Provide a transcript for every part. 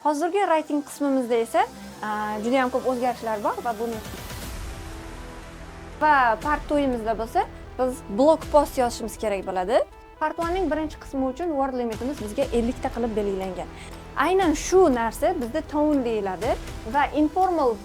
Hozirgi writing qismimizda esa juda ham ko'p o'zgarishlar bor va buni va part 2'imizda bo'lsa, biz blog post yozishimiz kerak bo'ladi. Part 1ning birinchi qismi uchun word limitimiz bizga 50 ta qilib belgilangan. Aynan shu narsa bizda tone deyiladi va informal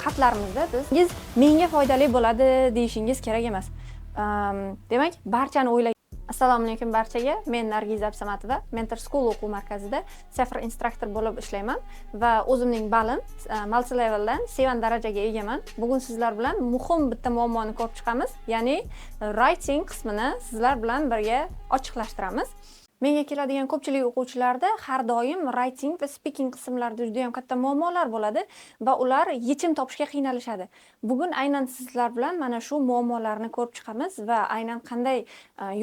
xatlarimizda biz menga foydali bo'ladi deyishingiz kerak emas. Demak, barchani o'ylag. Assalomu alaykum barchaga. Men Nargiza Absamatova, Mentor School o'quv markazida CEFR instruktor bo'lib ishlayman va o'zimning balim multi leveldan C1 darajaga egaman. Bugun sizlar bilan muhim bitta muammoni ko'rib chiqamiz, ya'ni writing qismini sizlar bilan birga ochiqlashtiramiz. Menga keladigan ko'pchilik o'quvchilarda har doim writing va speaking qismlarida juda ham katta muammolar bo'ladi va ular yechim topishga qiynalishadi. Bugun aynan sizlar bilan mana shu muammolarni ko'rib chiqamiz va aynan qanday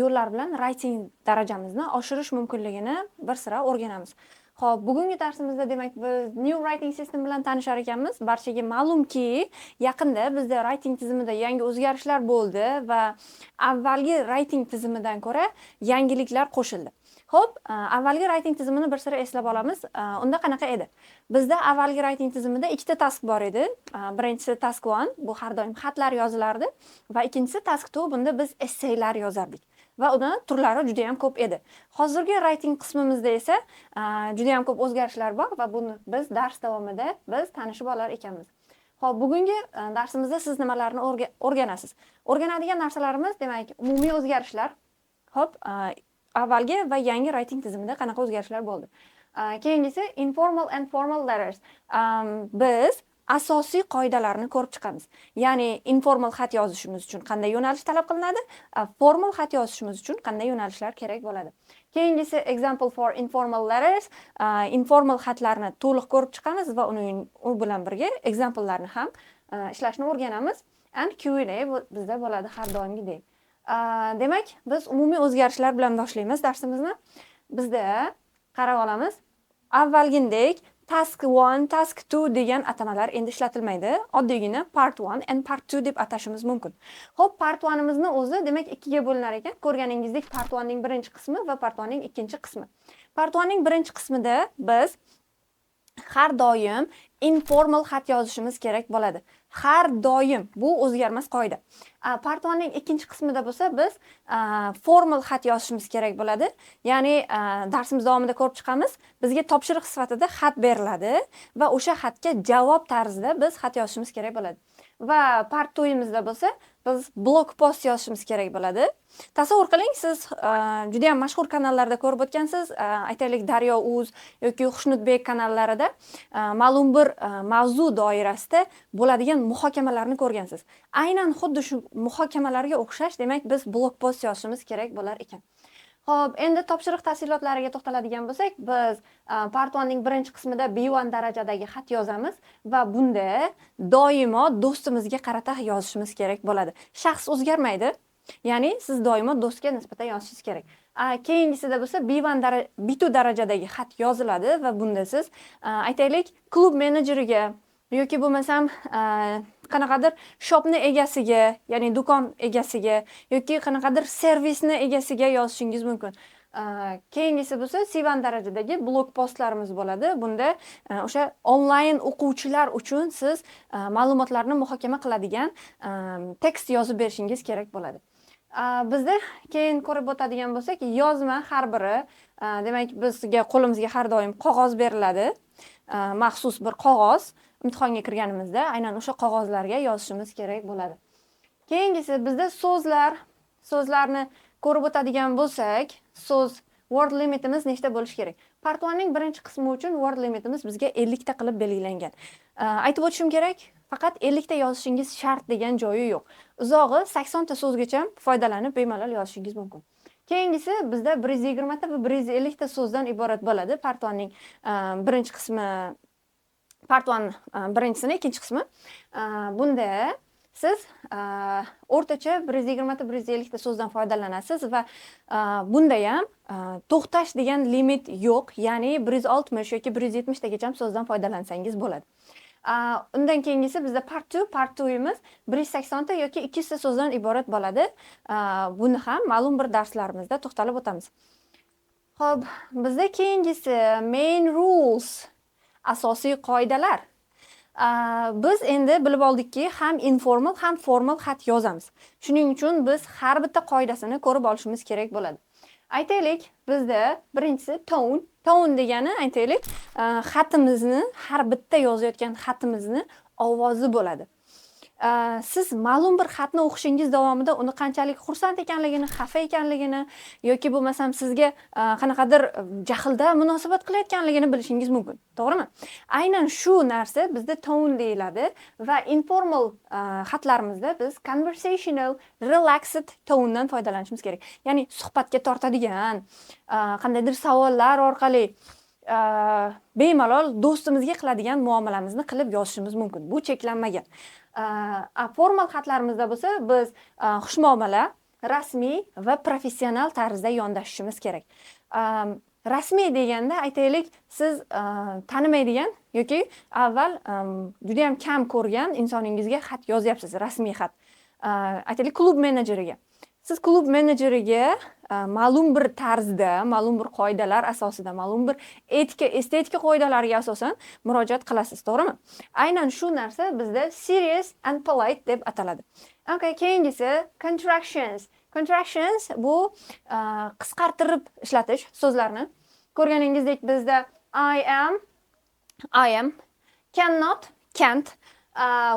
yo'llar bilan writing darajamizni oshirish mumkinligini bir sira o'rganamiz. Xo'p, bugungi darsimizda, demak, biz New Writing System bilan tanishar ekanmiz. Barchaga ma'lumki, yaqinda bizda writing tizimida yangi o'zgarishlar bo'ldi va avvalgi writing tizimidan ko'ra yangiliklar qo'shildi. Xo'p, avvalgi writing tizimini bir sira eslab olamiz. Unda qanaqa edi? Bizda avvalgi writing tizimida ikkita task bor edi. Birinchisi task 1, bu har doim xatlar yozilardi, va ikkinchisi task 2, bunda biz essaylar yozardik. Va uni turlari juda ham ko'p edi. Hozirgi writing qismimizda esa juda ham ko'p o'zgarishlar bor va buni biz dars davomida biz tanishib olar ekanmiz. Xo'p, bugungi darsimizda siz nimalarni o'rganasiz? O'rganadigan narsalarimiz, demak, umumiy o'zgarishlar. Xo'p, avvalgi va yangi writing tizimida qanaqa o'zgarishlar bo'ldi? Keyingisi informal and formal letters. Biz asosiy qoidalarni ko'rib chiqamiz. Ya'ni informal xat yozishimiz uchun qanday yo'nalish talab qilinadi, formal xat yozishimiz uchun qanday yo'nalishlar kerak bo'ladi. Keyingisi example for informal letters. Informal xatlarni to'liq ko'rib chiqamiz va uning u bilan birga examplelarni ham ishlashni o'rganamiz. And Q&A bizda bo'ladi har doimgidek. Demak, biz umumiy o'zgarishlar bilan boshlaymiz darsimizni. Bizda qarab olamiz. Avvalgindek task 1, task 2 degan atamalar endi ishlatilmaydi. Oddiygina part 1 and part 2 deb atashimiz mumkin. Xo'p, part 1imizni o'zi, demak, ikkiga bo'linar ekan. Ko'rganingizdek, part 1 ning birinchi qismi va part 1 ning ikkinchi qismi. Part 1 ning birinchi qismida biz har doim informal xat yozishimiz kerak bo'ladi. Har doim, bu o'zgarmas qoida. Part 1 ning ikkinchi qismida bo'lsa, biz formal xat yozishimiz kerak bo'ladi. Ya'ni darsimiz davomida ko'rib chiqamiz. Bizga topshiriq sifatida xat beriladi va o'sha xatga javob tarzida biz xat yozishimiz kerak bo'ladi. Va part 2'imizda bo'lsa, biz blog post yozishimiz kerak bo'ladi. Tasavvur qiling, siz juda ham mashhur kanallarda ko'rib o'tgansiz, aytaylik, Daryo Uz yoki Xushnudbek kanallarida ma'lum bir mavzu doirasida bo'ladigan muhokamalarni ko'rgansiz. Aynan xuddi shu muhokamalarga o'xshash, demak, biz blog post yozishimiz kerak bo'lar ekan. Xo'p, endi topshiriq tafsilotlariga to'xtaladigan bo'lsak, biz part 1 ning birinchi qismida B1 darajadagi xat yozamiz va bunda doimo do'stimizga qarata yozishimiz kerak bo'ladi. Shaxs o'zgarmaydi. Ya'ni siz doimo do'stga nisbatan yozishingiz kerak. Keyingisida bo'lsa B1 B2 darajadagi xat yoziladi va bunda siz, aytaylik, klub menejeriga yoki bo'lmasam qanaqadir shopni egasiga, ya'ni do'kon egasiga yoki qanaqadir servisni egasiga yozishingiz mumkin. Keyingisi bo'lsa C1 darajadagi blog postlarimiz bo'ladi. Bunda o'sha onlayn o'quvchilar uchun siz ma'lumotlarni muhokama qiladigan tekst yozib berishingiz kerak bo'ladi. Bizda keyin ko'rib o'tadigan bo'lsak, yozma har biri, demak, bizga qo'limizga har doim qog'oz beriladi. Maxsus bir qog'oz, imtihonga kirganimizda aynan o'sha qog'ozlarga yozishimiz kerak bo'ladi. Keyingisi bizda so'zlar, so'zlarni ko'rib o'tadigan bo'lsak, so'z word limitimiz nechta bo'lishi kerak? Part 1 ning birinchi qismi uchun word limitimiz bizga 50 ta qilib belgilangan. Aytib o'tishim kerak, faqat 50 ta yozishingiz shart degan joyi yo'q. Uzog'i 80 ta so'zgacha foydalanib bemalol yozishingiz mumkin. Keyingisi bizda 120 ta va 150 ta so'zdan iborat bo'ladi. Part 1 ning birinchi qismi, part 1 birinchisini ikkinchi qismi. Bunda siz o'rtacha 120 ta, 150 ta so'zdan foydalanasiz va bunda ham to'xtash degan limit yo'q, ya'ni 160 yoki 170 tagacha so'zdan foydalansangiz bo'ladi. Undan keyingisi bizda part 2, part 2'imiz 180 ta yoki 200 ta so'zdan iborat bo'ladi. Buni ham ma'lum bir darslarimizda to'xtalib o'tamiz. Xo'p, bizda keyingisi main rules. Asosiy qoidalar. Biz endi bilib oldikki, ham informal, ham formal xat yozamiz. Shuning uchun biz har bitta qoidasini ko'rib olishimiz kerak bo'ladi. Aytaylik, bizda birinchisi tone. Tone degani, aytaylik, xatimizni, har bitta yozayotgan xatimizni ovozi bo'ladi. Siz ma'lum bir xatni o'qishingiz davomida uni qanchalik xursand ekanligini, xafa ekanligini yoki bo'lmasam sizga qanaqadir jahlda munosabat qilayotganligini bilishingiz mumkin, to'g'rimi? Aynan shu narsa bizda tone deyiladi va informal xatlarimizda biz conversational, relaxed tonedan foydalanishimiz kerak. Ya'ni suhbatga tortadigan, qandaydir savollar orqali bemalol do'stimizga qiladigan muomalamizni qilib yozishimiz mumkin. Bu cheklanmagan. Formal xatlarimizda bo'lsa biz xushmuomala, rasmiy va professional tarzda yondashishimiz kerak. Rasmiy deganda, aytaylik, siz tanimaydigan yoki avval judayam kam ko'rgan insoningizga xat yozyapsiz, rasmiy xat. Aytaylik, klub menejeriga. Siz klub menejeriga ma'lum bir tarzda, ma'lum bir qoidalar asosida, ma'lum bir etika, estetika qoidalariga asosan murojaat qilasiz, to'g'rimi? Aynan shu narsa bizda serious and polite deb ataladi. Okay, keyingisi contractions. Contractions bu qisqartirib ishlatish so'zlarni. Ko'rganingizdek, bizda I am, I am, cannot, can't,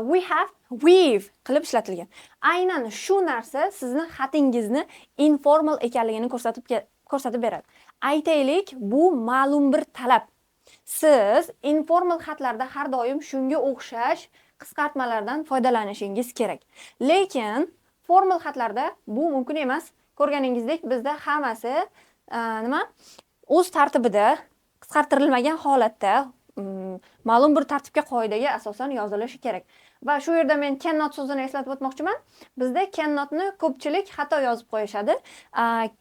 we have, we've qilib ishlatilgan. Aynan shu narsa sizni xatingizni informal ekanligini ko'rsatib beradi. Aytaylik, bu ma'lum bir talab. Siz informal xatlarda har doim shunga o'xshash qisqartmalardan foydalanishingiz kerak. Lekin formal xatlarda bu mumkin emas. Ko'rganingizdek, bizda hammasi nima? O'z tartibida, qisqartirilmagan holatda, ma'lum bir tartibga, qoidaga asosan yozilishi kerak. Va shu yerda men cannot so'zini eslatib o'tmoqchiman. Bizda cannotni ko'pchilik xato yozib qo'yishadi.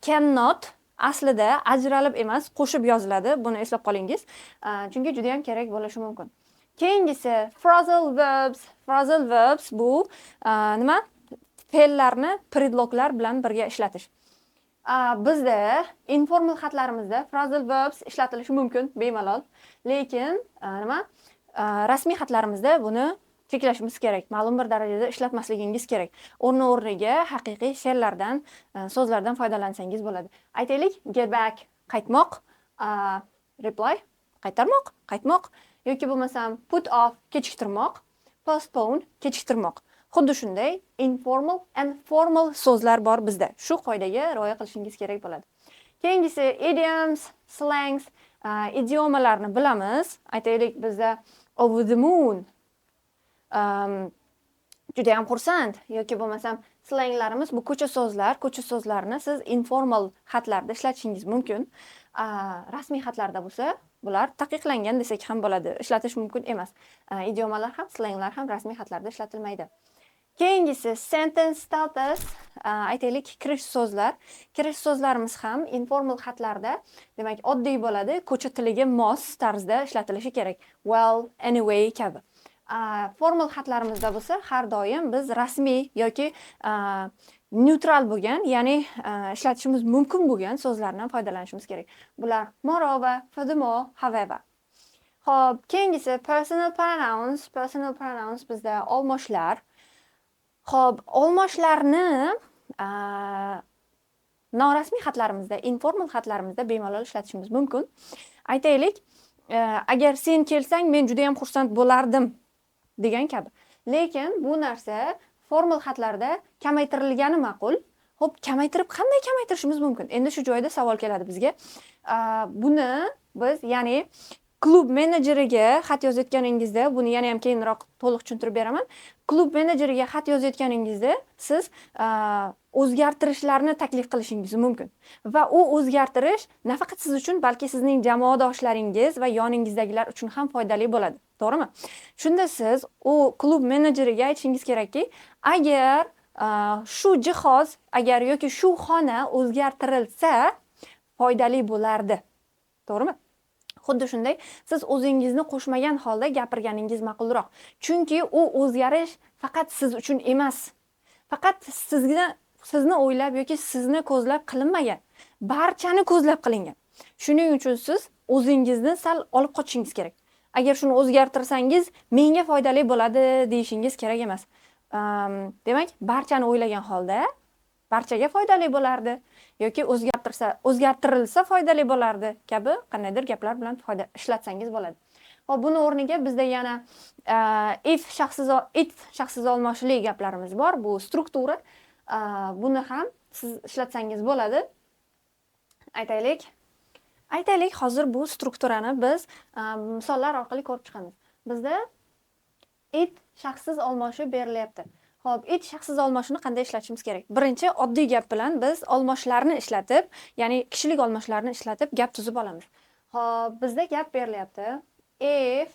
Cannot aslida ajralib emas, qo'shib yoziladi. Buni eslab qolingiz. Chunki juda ham kerak bo'lishi mumkin. Keyingisi phrasal verbs. Phrasal verbs bu nima? Fe'llarni predloglar bilan birga ishlatish. Bizda informal xatlarimizda phrasal verbs ishlatilishi mumkin bemalol. Lekin nima? Rasmiy xatlarimizda buni cheklashimiz kerak. Ma'lum bir darajada ishlatmasligingiz kerak. O'rni-o'rniga haqiqiy fe'llardan, so'zlardan foydalansangiz bo'ladi. Aytaylik, get back qaytmoq, reply qaytarmoq, qaytmoq yoki bo'lmasam put off kechiktirmoq, postpone kechiktirmoq. Xuddi shunday informal and formal so'zlar bor bizda. Shu qoidaga rioya qilishingiz kerak bo'ladi. Keyingisi idioms, slangs, idiomalarni bilamiz. Aytaylik, bizda over the moon, judayam xursand yoki bo'lmasam slanglarimiz bu ko'cha so'zlar. Ko'cha so'zlarini siz informal xatlarda ishlatishingiz mumkin. Rasmiy xatlarda bo'lsa bular taqiqlangan desak ham bo'ladi. Ishlatish mumkin emas. Idiomalar ham, slanglar ham rasmiy xatlarda ishlatilmaydi. Keyingisi sentence starters, aytaylik, kirish so'zlar. Kirish so'zlarimiz ham informal xatlarda, demak, oddiy bo'ladi, ko'cha tiliga mos tarzda ishlatilishi kerak. Well, anyway kabi. Formal xatlarimizda bo'lsa har doim biz rasmiy yoki neutral bo'lgan, ya'ni ishlatishimiz mumkin bo'lgan so'zlardan foydalanishimiz kerak. Bular moreover, furthermore, however. Xo'p, keyingisi personal pronouns. Personal pronouns bizda olmoshlar. Xo'p, olmoshlarni norasmiy xatlarimizda, informal xatlarimizda bemalol ishlatishimiz mumkin. Aytaylik, agar sen kelsang, men judayam xursand bo'lardim degan kabi. Lekin bu narsa formal xatlarda kamaytirilgani ma'qul. Xo'p, kamaytirib, qanday kamaytirishimiz mumkin? Endi shu joyda savol keladi bizga. Buni biz, ya'ni klub menejeriga xat yozayotganingizda, buni yana ham keyinroq to'liq tushuntirib beraman. Klub menejeriga xat yozayotganingizda siz o'zgartirishlarni taklif qilishingiz mumkin va u o'zgartirish nafaqat siz uchun, balki sizning jamoadoshlaringiz va yoningizdagilar uchun ham foydali bo'ladi. To'g'rimi? Shunda siz u klub menejeriga aytishingiz kerakki, agar shu jihoz, agar yoki shu xona o'zgartirilsa, foydali bo'lardi. To'g'rimi? Xuddi shunday siz o'zingizni qo'shmagan holda gapirganingiz ma'qulroq. Chunki u o'zgarish faqat siz uchun emas. Faqat sizni o'ylab yoki sizni ko'zlab qilinmagan. Barchani ko'zlab qilingan. Shuning uchun siz o'zingizni sal olib qochishingiz kerak. Agar shuni o'zgartirsangiz, menga foydali bo'ladi deyishingiz kerak emas. Demak, barchani o'ylagan holda barchaga foydali bo'lardi yoki o'zgartirilsa foydali bo'lardi kabi qandaydir gaplar bilan foyda ishlatsangiz bo'ladi. Xo'p, buni o'rniga bizda yana if shaxsiz, it shaxsiz olmoshli gaplarimiz bor. Bu struktura. Buni ham siz ishlatsangiz bo'ladi. Aytaylik, hozir bu strukturani biz misollar orqali ko'rib chiqamiz. Bizda it shaxsiz olmoshi berilyapti. Xo'p, it shaxsiz olmoshini qanday ishlatishimiz kerak? Birinchi oddiy gap bilan biz olmoshlarni ishlatib, ya'ni kishilik olmoshlarni ishlatib gap tuzib olamiz. Xo'p, bizda gap berilyapti. If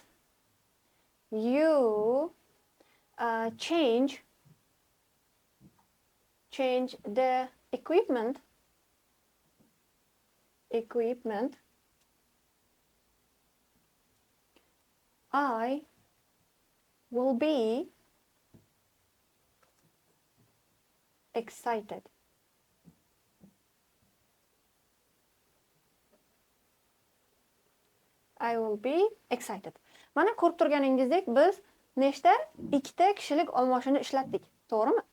you change the equipment, I will be excited. I will be excited. Mana ko'rib turganingizdek biz nechta? Ikkita kishilik olmoshini ishlatdik, to'g'rimi?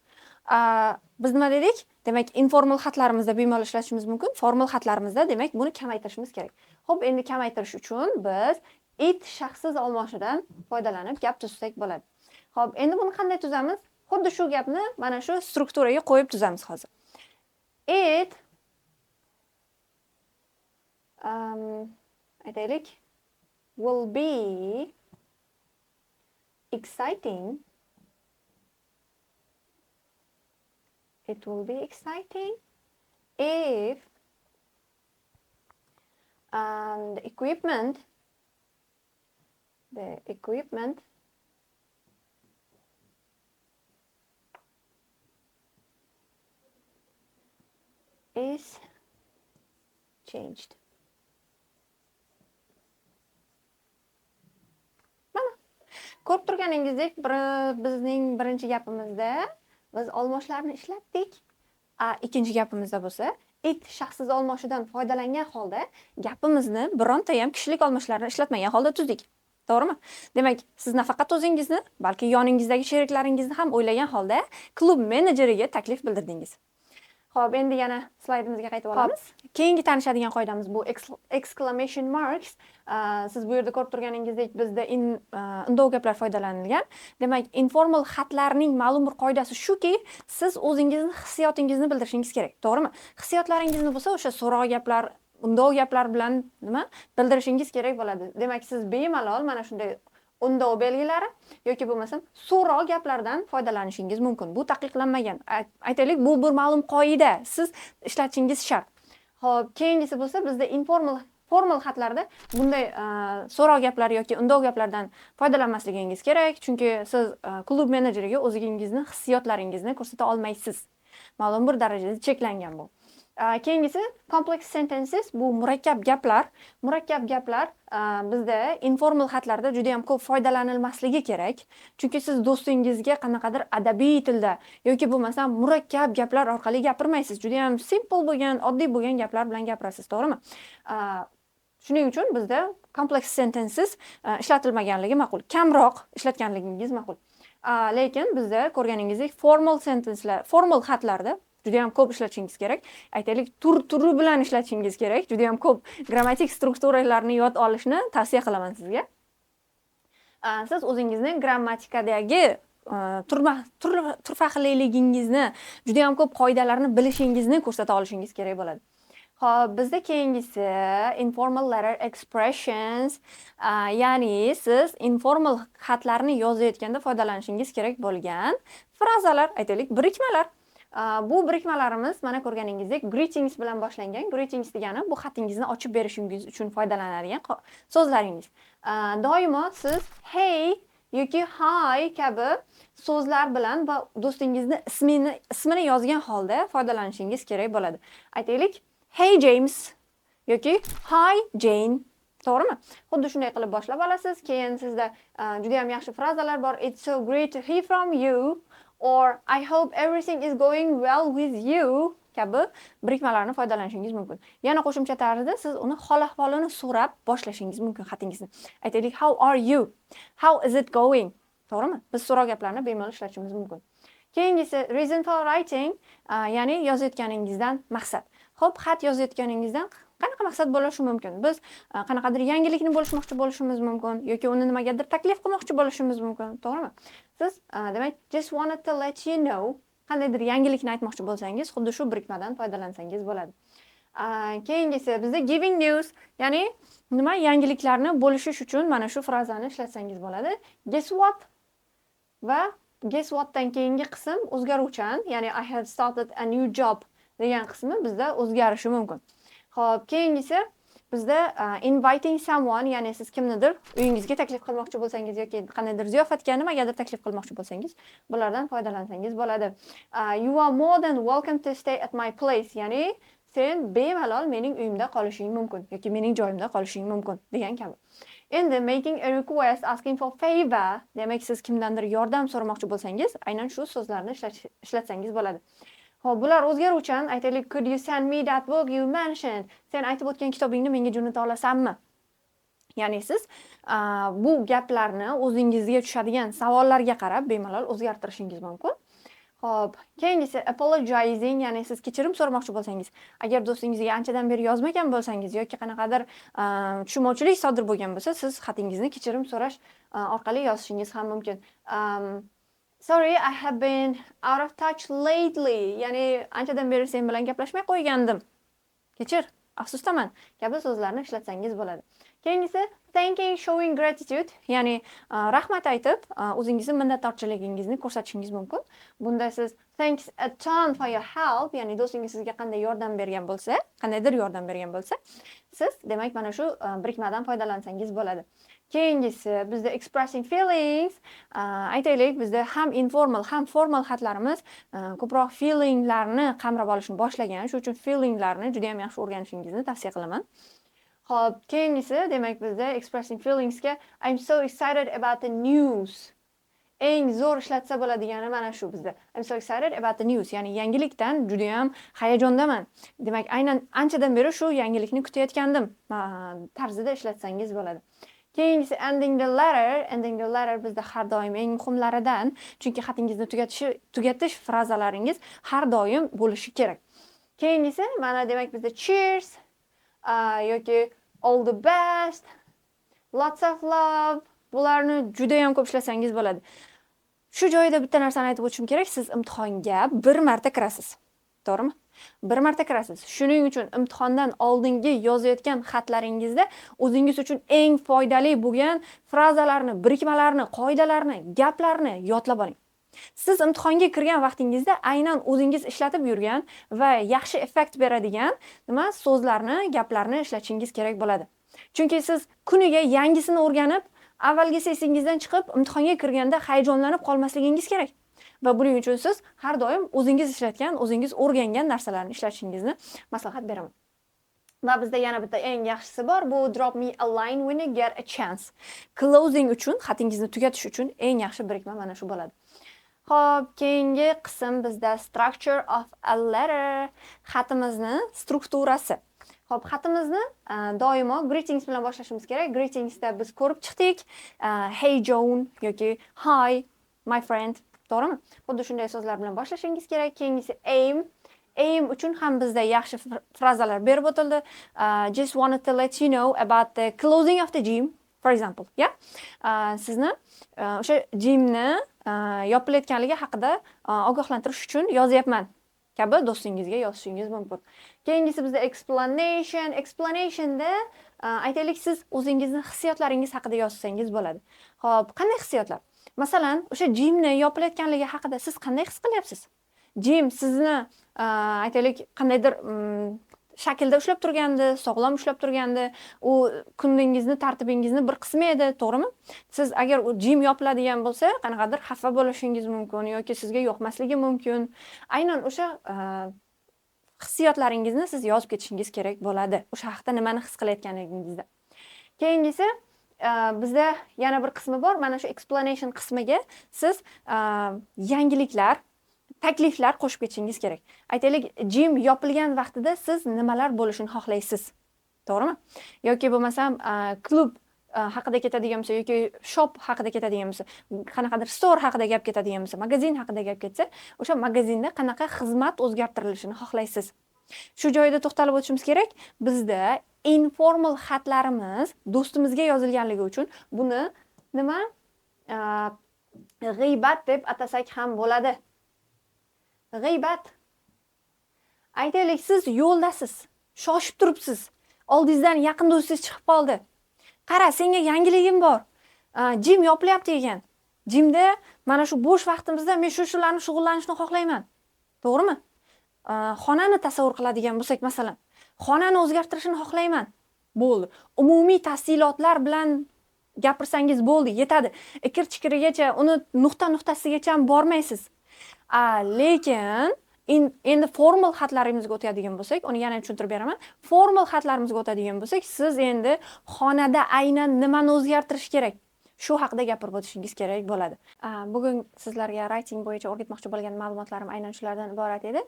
Biz nima dedik? Demak, informal xatlarimizda bemalol ishlatishimiz mumkin, formal xatlarimizda demak buni kamaytirishimiz kerak. Xo'p, endi kamaytirish uchun biz it shaxsiz olmoshidan foydalanib gap tuzsak bo'ladi. Xo'p, endi buni qanday tuzamiz? Xuddi shu gapni mana shu strukturaga qo'yib tuzamiz hozir. It, aytaylik, will be exciting. It will be exciting if the equipment is changed. Mana ko'rib turganingizdek, bizning birinchi gapimizda biz olmoshlarni ishlatdik. Ikkinchi gapimizda bo'lsa, it shaxsiz olmoshidan foydalangan holda gapimizni bironta ham kishilik olmoshlarni ishlatmagan holda tuzdik. To'g'rimi? Demak, siz nafaqat o'zingizni, balki yoningizdagi sheriklaringizni ham o'ylagan holda klub menejeriga taklif bildirdingiz. Xo'p, endi yana slaydimizga qaytib olamiz. Keyingi tanishadigan qoidamiz bu exclamation marks. Siz bu yerda ko'rib turganingizdek bizda undov gaplar foydalanilgan. Demak, informal xatlarning ma'lum bir qoidasi shuki, siz o'zingizni hissiyotingizni bildirishingiz kerak, to'g'rimi? Hissiyotlaringizni bo'lsa o'sha so'roq gaplar, undov gaplar bilan nima bildirishingiz kerak bo'ladi. Demak, siz bemalol mana shunday undov belgilari yoki bo'lmasam so'roq gaplardan foydalanishingiz mumkin. Bu taqiqlanmagan. Aytaylik, bu bir ma'lum qoida, siz ishlatishingiz shart. Xo'p, keyingisi bo'lsa bizda informal, formal xatlarda bunday so'roq gaplar yoki undov gaplardan foydalanmasligingiz kerak, chunki siz klub menejeriga o'zingizni hissiyotlaringizni ko'rsata olmaysiz. Ma'lum bir darajada cheklangan bu. Keyingisi complex sentences, bu murakkab gaplar. Murakkab gaplar bizda informal xatlarda juda ham ko'p foydalanilmasligi kerak. Chunki siz do'stingizga qanaqadir adabiy tilda yoki bo'lmasam murakkab gaplar orqali gapirmaysiz. Juda ham simple bo'lgan, oddiy bo'lgan gaplar bilan gapirasiz, to'g'rimi? Shuning uchun bizda complex sentences ishlatilmaganligi ma'qul. Kamroq ishlatganligingiz ma'qul. Lekin bizda ko'rganingizdek formal sentencelar, formal xatlarda juda ham ko'p ishlatishingiz kerak. Aytaylik, tur-turi bilan ishlatishingiz kerak. Juda ham ko'p grammatik strukturalarni yod olishni tavsiya qilaman sizga. Siz o'zingizni grammatikadagi turfaqliligingizni, juda ham ko'p qoidalarni bilishingizni ko'rsata olishingiz kerak bo'ladi. Xo'p, bizda keyingisi informal letter expressions, ya'ni siz informal xatlarni yozayotganda foydalanishingiz kerak bo'lgan frazalar, aytaylik, birikmalar. Bu birikmalarimiz mana ko'rganingizdek greetings bilan boshlangan. Greetings degani bu xatingizni ochib berishingiz uchun foydalanadigan so'zlaringiz. Doimo siz hey yoki hi kabi so'zlar bilan va do'stingizni ismini yozgan holda foydalanishingiz kerak bo'ladi. Aytaylik, hey James yoki hi Jane, to'g'rimi? Xuddi shunday qilib boshlab olasiz. Keyin sizda juda ham yaxshi frazalar bor. It's so great to hear from you, or I hope everything is going well with you Kabi birikmalarni foydalanishingiz mumkin. Yana qo'shimcha tarzda siz uni hol ahvolini so'rab boshlashingiz mumkin xatingizni. Aytaylik, "How are you?" "How is it going?" To'g'rimi? Biz so'roq gaplarni bemalol ishlatishimiz mumkin. Keyingisi reason for writing, ya'ni yozayotganingizdan maqsad. Xo'p, xat yozayotganingizdan qanaqa maqsad bo'lishi mumkin? Biz qanaqadir yangilikni bo'lishmoqchi bo'lishimiz mumkin yoki uni nimagadir taklif qilmoqchi bo'lishimiz mumkin, to'g'rimi? Siz, demak, just wanted to let you know, qandaydir yangilikni aytmoqchi bo'lsangiz, xuddi shu birikmadan foydalansangiz bo'ladi. Keyingisi bizda giving news, ya'ni nima, yangiliklarni bo'lishish uchun mana shu frazani ishlatsangiz bo'ladi. Guess what va guess whatdan keyingi qism o'zgaruvchan, ya'ni "I have started a new job" degan qismi bizda o'zgarishi mumkin. Xo'p, keyingisi bizda inviting someone, ya'ni siz kimnidir uyingizga taklif qilmoqchi bo'lsangiz yoki qandaydir ziyofatga, nimagadir taklif qilmoqchi bo'lsangiz, bulardan foydalansangiz bo'ladi. "You are more than welcome to stay at my place", ya'ni sen bemalol mening uyimda qolishing mumkin yoki mening joyimda qolishing mumkin degan kabi. Endi making a request, asking for favor, demak, siz kimdandir yordam so'ramoqchi bo'lsangiz, aynan shu so'zlarni ishlatsangiz bo'ladi. Xo'p, bular o'zgaruvchan. Aytaylik, "Could you send me that book you mentioned?" Sen aytib o'tgan kitobingni menga jo'nata olasanmi? Ya'ni siz bu gaplarni o'zingizga tushadigan savollarga qarab bemalol o'zgartirishingiz mumkin. Xo'p, keyingisi apologizing, ya'ni siz kechirim so'ramoqchi bo'lsangiz, agar do'stingizga anchadan beri yozmagan bo'lsangiz yoki qanaqadir tushunmovchilik sodir bo'lgan bo'lsa, siz xatingizni kechirim so'rash orqali yozishingiz ham mumkin. "Sorry, I have been out of touch lately." Ya'ni anchadan beri sen bilan gaplashmay qo'ygandim. Kechir, afsusdaman kabi so'zlarni ishlatsangiz bo'ladi. Keyingisi thanking, showing gratitude, ya'ni rahmat aytib, o'zingizni minnatdorchiligingizni ko'rsatishingiz mumkin. Bunda siz "Thanks a ton for your help", ya'ni do'stingiz sizga qanday yordam bergan bo'lsa, qandaydir yordam bergan bo'lsa, siz, demak, mana shu birikmadan foydalansangiz bo'ladi. Keyingisi bizda expressing feelings, aytaylik, bizda ham informal, ham formal xatlarimiz ko'proq feelinglarni qamrab olishni boshlagan. Shuning uchun feelinglarni juda ham yaxshi o'rganishingizni tavsiya qilaman. Xo'p, keyingisi, demak, bizda expressing feelingsga "I'm so excited about the news". Eng zo'r ishlatsa bo'ladigani mana shu bizda. "I'm so excited about the news", ya'ni yangilikdan juda ham hayajondaman. Demak, aynan anchadan beri shu yangilikni kutayotgandim tarzida ishlatsangiz bo'ladi. Keyingisi ending the letter. Ending the letter bizda har doim eng muhimlaridan, chunki xatingizni tugatish frazalaringiz har doim bo'lishi kerak. Keyingisi mana, demak, bizda cheers yoki all the best, lots of love, bularni juda ham ko'p ishlasangiz bo'ladi. Shu joyda bitta narsani aytib o'tishim kerak, siz imtihonga bir marta kirasiz. To'g'rimi? Bir marta kirasiz. Shuning uchun imtihondan oldingi yozayotgan xatlaringizda o'zingiz uchun eng foydali bo'lgan frazalarni, birikmalarni, qoidalarni, gaplarni yodlab oling. Siz imtihonga kirgan vaqtingizda aynan o'zingiz ishlatib yurgan va yaxshi effekt beradigan nima, so'zlarni, gaplarni ishlatishingiz kerak bo'ladi. Chunki siz kuniga yangisini o'rganib, avvalgisi esingizdan chiqib, imtihonga kirganda hayajonlanib qolmasligingiz kerak. Va buning uchun siz har doim o'zingiz ishlatgan, o'zingiz o'rgangan narsalarni ishlatishingizni maslahat beraman. Va bizda yana bitta eng yaxshisi bor, bu "Drop me a line when you get a chance". Closing uchun, xatingizni tugatish uchun eng yaxshi birikma mana shu bo'ladi. Xo'p, keyingi qism bizda structure of a letter, xatimizni strukturasi. Xo'p, xatimizni doimo greetings bilan boshlashimiz kerak. Greetingsda biz ko'rib chiqdik. "Hey John" yoki "Hi my friend", to'g'rimi? Xuddi shunday so'zlar bilan boshlashingiz kerak. Keyingisi aim. Aim uchun ham bizda yaxshi frazalar berib o'tildi. "Just wanted to let you know about the closing of the gym", for example, yeah? Sizni o'sha gymni yopilayotganligi haqida ogohlantirish uchun yozyapman kabi do'stingizga yozishingiz mumkin. Keyingisi bizda explanation. Explanationda, aytaylik, siz o'zingizni hissiyotlaringiz haqida yozsangiz bo'ladi. Xo'p, qanday hissiyotlar? Masalan, o'sha gymni yopilayotganligi haqida siz qanday his qilyapsiz? Gym sizni, aytaylik, qandaydir shaklda ushlab turgandi, sog'lom ushlab turgandi. U kuningizni, tartibingizni bir qismi edi, to'g'rimi? Siz agar u gym yopiladigan bo'lsa, qanaqadir xafa bo'lishingiz mumkin yoki sizga yoqmasligi mumkin. Aynan o'sha hissiyotlaringizni siz yozib ketishingiz kerak bo'ladi. O'sha haqda nimani his qilayotganligingizda. Keyingisi, bizda yana bir qismi bor. Mana shu explanation qismiga siz yangiliklar, Takliflar qo'shib ketishingiz kerak. Aytaylik, gym yopilgan vaqtida siz nimalar bo'lishini xohlaysiz, to'g'rimi? Yoki bo'lmasam klub haqida ketadigan bo'lsa yoki shop haqida ketadigan bo'lsa, qanaqadir store haqida gap ketadigan bo'lsa, magazin haqida gap ketsa, o'sha magazinda qanaqa xizmat o'zgartirilishini xohlaysiz. Shu joyda to'xtalib o'tishimiz kerak. Bizda informal xatlarimiz do'stimizga yozilganligi uchun buni nima, g'iybat deb atasak ham bo'ladi. G'iybat. Aytaylik, siz yo'ldasiz, shoshib turibsiz, oldingizdan yaqin do'stingiz chiqib qoldi. "Qara, senga yangiligim bor, gym yopilyapti ekan. Gymda mana shu bo'sh vaqtimizda men shu shularni shug'ullanishni xohlayman", to'g'rimi? Xonani tasavvur qiladigan bo'lsak, masalan, xonani o'zgartirishini xohlayman. Bo'ldi, umumiy tafsilotlar bilan gapirsangiz bo'ldi, yetadi. Ikir chikirigacha, uni nuqta nuqtasigacha ham bormaysiz. Lekin endi formal xatlarimizga o'tadigan bo'lsak, uni yana tushuntirib beraman. Formal xatlarimizga o'tadigan bo'lsak, siz endi xonada aynan nimani o'zgartirish kerak, shu haqida gapirib o'tishingiz kerak bo'ladi. Bugun sizlarga writing bo'yicha o'rgatmoqchi bo'lgan ma'lumotlarim aynan shulardan iborat edi.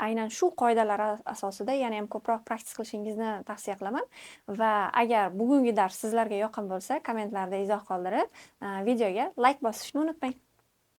Aynan shu qoidalar asosida yana ham ko'proq practice qilishingizni tavsiya qilaman va agar bugungi dars sizlarga yoqqan bo'lsa, kommentlarda izoh qoldirib, videoga like bosishni unutmang.